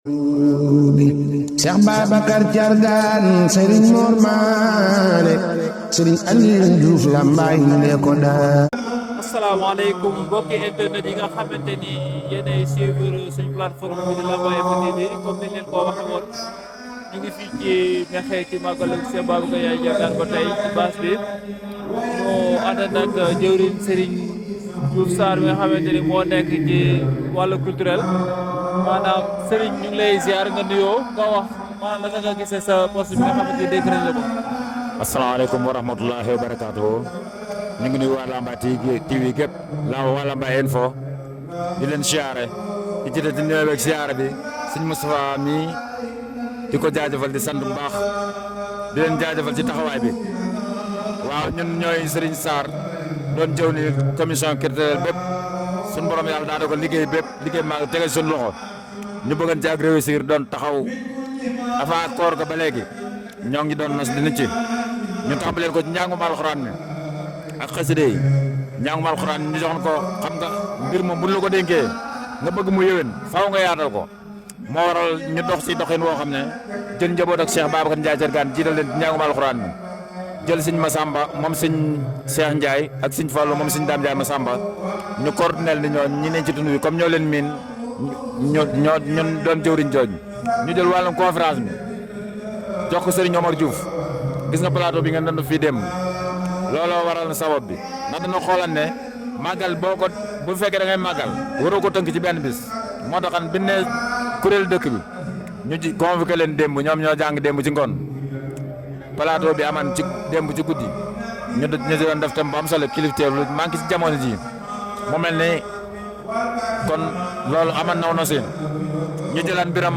Cheikh Babacar Thiargane Serigne Mor Mané Serigne Aliou Diouf Lambaye ne ko daa. asalaamaaleykum mbokki internet yi nga xamante ni yéenay suivre suñu plateforme bi di Lambaye Info TV comme ni leen ko waxee woon ñu ngi fii ci Mekhe ci màggalu Cheikh Babacar Yaay Thiargane ba tey ci bâche bi moo ànd nag jëwriñ Serigne Diouf Sarr bi nga xamante ni moo nekk ci wàllu culturel maanaam Serigne ñu ngi lay ziar nga nuyoo nga wax maanaam naka nga gisee sa poste bi nga xamante ni dégg nañ la ko. asalaamaaleykum wa rahmatullahi wa barakaatuhu ñu ngi nuyu waa Lambaye TV gépp waa Lambaye Info di leen siyaare di ci di nuyoo ak siyaare bi sëñ Moustapha mii di ko jaajëfal di sant bu baax di leen jaajëfal ci taxawaay bi waaw ñun ñooy Serigne Sarr doon jëw ni commission culturelle bépp suñu borom yàlla daa dogal liggéey bépp liggéey maa ngi tege suñu loxo ñu bëggoon ci ak réussir doon taxaw avant koor ga ba léegi ñoo ngi doon nos dina ci ñu tàmbaleen ko ci njàngum alxuraan mi ak xaside yi njàngum alxuraan ñu joxoon ko xam nga mbir moom buñ la ko dénkee nga bëgg mu yëwén faaw nga yaatal ko moo waral ñu dox ci doxin woo xam ne jël njaboot ak Cheikh Babacar Ndiaye Thiargane jiital leen ci njàngum alxuraan mi jël sëñ Massamba moom sëñ Cheikh Ndiaye ak sëñ Fallou moom sëñ Dame Ndiaye Massamba ñu coordonné ni ñoo ñi ne ci tund bi comme ñoo leen miin ñun doon jëwriñ jooj ñu jël wàllum conférence bi jox ko Serigne Omar Diouf gis nga plateau bi ngeen doon fii dem looloo waral na sabab bi ndax dana xoolan ne màggal boo ko bu fekkee da ngay màggal waroo ko tënk ci benn bis moo taxan bi ne kuréel dëkk bi ñu ci convoqué leen démb ñoom ñoo jàng démb ci ngoon plateau bi aman ci démb ci guddi ñu doon def tam bu am solo kilifteef lu manqué ci jamono ji mu mel ni kon loolu aman naw na seen ñu jëlaat mbiram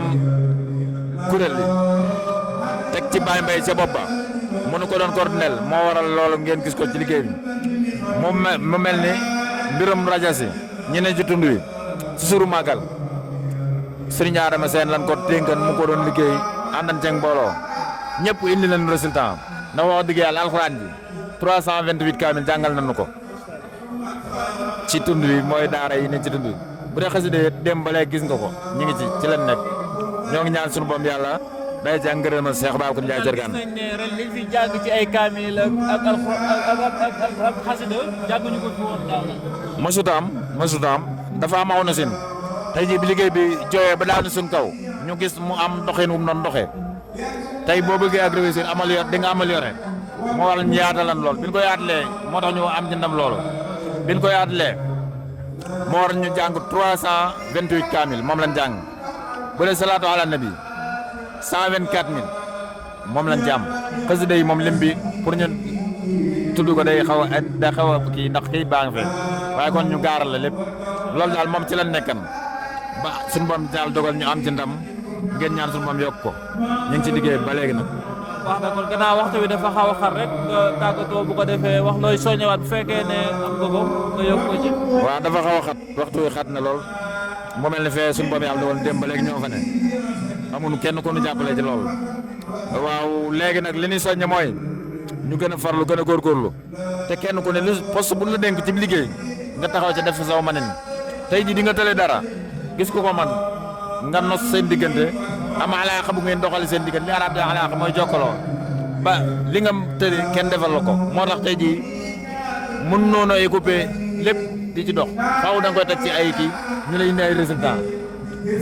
kuréel bi teg ci Baye Mbaye ca bopp ba mënu ko doon coordonner moo waral loolu ngeen gis ko ci liggéey bi mu mel ni mbirum rajo si ñi ne ci tund wi ci suru màggal Serigne Adama Sène lan ko dénkan mu ko doon liggéey àndan ceeg mbooloo ñëpp indi leen résultat ndax wax dëgg yàlla alxuraan ji 328 kaamil jàngal nañu ko ci tund wi mooy daara yi ne ci tund wi bu dee xasida dem ba léegi gis nga ko ñu ngi ci leen nekk ñoo ngi ñaan sunu boom yàlla day jàng ngërëmal Cheikh Babacar Ndiaye Thiargane. gis nañ ne ren liñ fi jàng ci ay kaamil ak xasida jànguñu ko fi woon daaw la. mësut am dafa am aw na sin tey jii bi liggéey bi jooyee ba daanu suñ kaw ñu gis mu am doxin wu mu doon doxee tey boo bëggee ak réussir di nga amélioré moo waral ñu yaatalan lool bi ñu ko yaatalee moo tax ñu am ci ndam loolu bi ñu ko yaatalee moo waral ñu jàng 328 kaamil moom lañ jàng bu dee salaatu ala nabi 124000 moom lañ ci am xasida yi moom lim bi pour ñu tudd ko day xaw a kii ndax kii baa ngi fee waaye kon ñu gaaral la lépp loolu daal moom ci lañ nekkan ba suñu borom daal dogal ñu am ci ndam ngeen ñaan suñu moom yokk ko ñu ngi ci liggéey ba léegi nag. wax na kon gannaaw waxtu bi dafa xaw a xar rek nga tàggatoo bu ko defee wax looy soññewaat bu fekkee ne am nga ko nga yokk ko ci. waaw dafa xaw a xat waxtu wi xat na lool mu mel ne fee suñu borom yàlla dogal dem ba léegi ñoo fa ne amuñu kenn ku ñu jàppale ci loolu. waaw léegi nag li ñuy soññe mooy ñu gën a farlu gën a góorgóorlu te kenn ku ne lu poste bu la dénk ci liggéey nga taxaw ca def fa saw manen tey jii di nga tële dara gis ko man nga nos seen diggante am alaaxa bu ngeen doxali seen diggante li arab di alaaxa mooy jokkaloo ba li nga tëri kenn defal la ko moo tax tey jii mën noonu ay coupé lépp di ci dox faaw da nga koy teg ci ay kii ñu lay indi ay résultat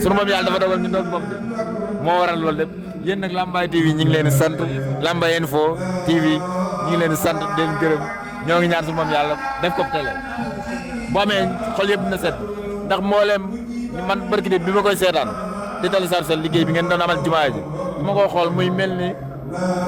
sunu moom yàlla dafa dogal ñu doon bopp bi moo waral loolu lépp yéen nag Lambaye TV ñu ngi leen di sant Lambaye Info TV ñu ngi leen di sant di leen gërëm ñoo ngi ñaan sunu moom yàlla def ko télé boo amee xol yëpp na set ndax mboolem man barki bi ma koy seetaan di tali sar sel liggéey bi ngeen doon amal jumaa ji bi ma koy xool muy mel ni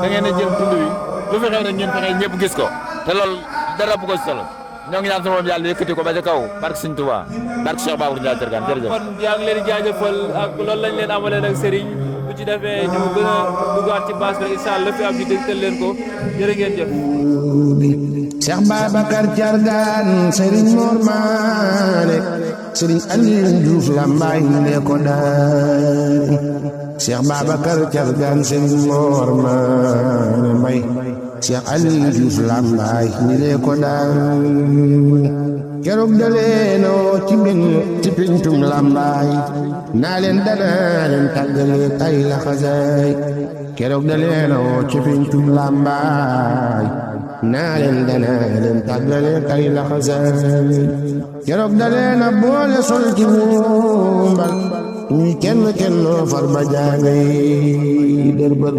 da ngeen a jël tund wi lu fi xew rek ngeen fexe ñëpp gis ko te loolu dara bu ko solo ñoo ngi ñaan sama moom yàlla yëkkati ko ba ca kaw barke Sëñ Tuubaa barke Cheikh Babacar Ndiaye Thiargane jërëjëf. kon yaa ngi leen di jaajëfal ak loolu lañ leen amalee nag Serigne bu ci defee ñu gën a duggaat ci bâche bi incha allah fi am ñu dégtal leen ko jërë ngeen jëf. Cheikh Babacar Thiargane Serigne Mor Mané Serigne Aliou Diouf Lambaye ne ko daa. Cheikh Babacar Thiargane Serigne Mor Mané Mbaye Cheikh Aliou Diouf Lambaye ne ko daa. keroog da leenoo ci benn ci pencum làmbaay naa leen danaa leen tàggale tay laxasaay keroog da leenoo ci pencum làmbaay naa leen danaa leen tàggale tay laxasaay keroog da leena boole sol ci mumbal ñi kenn far ba jaangay dërbër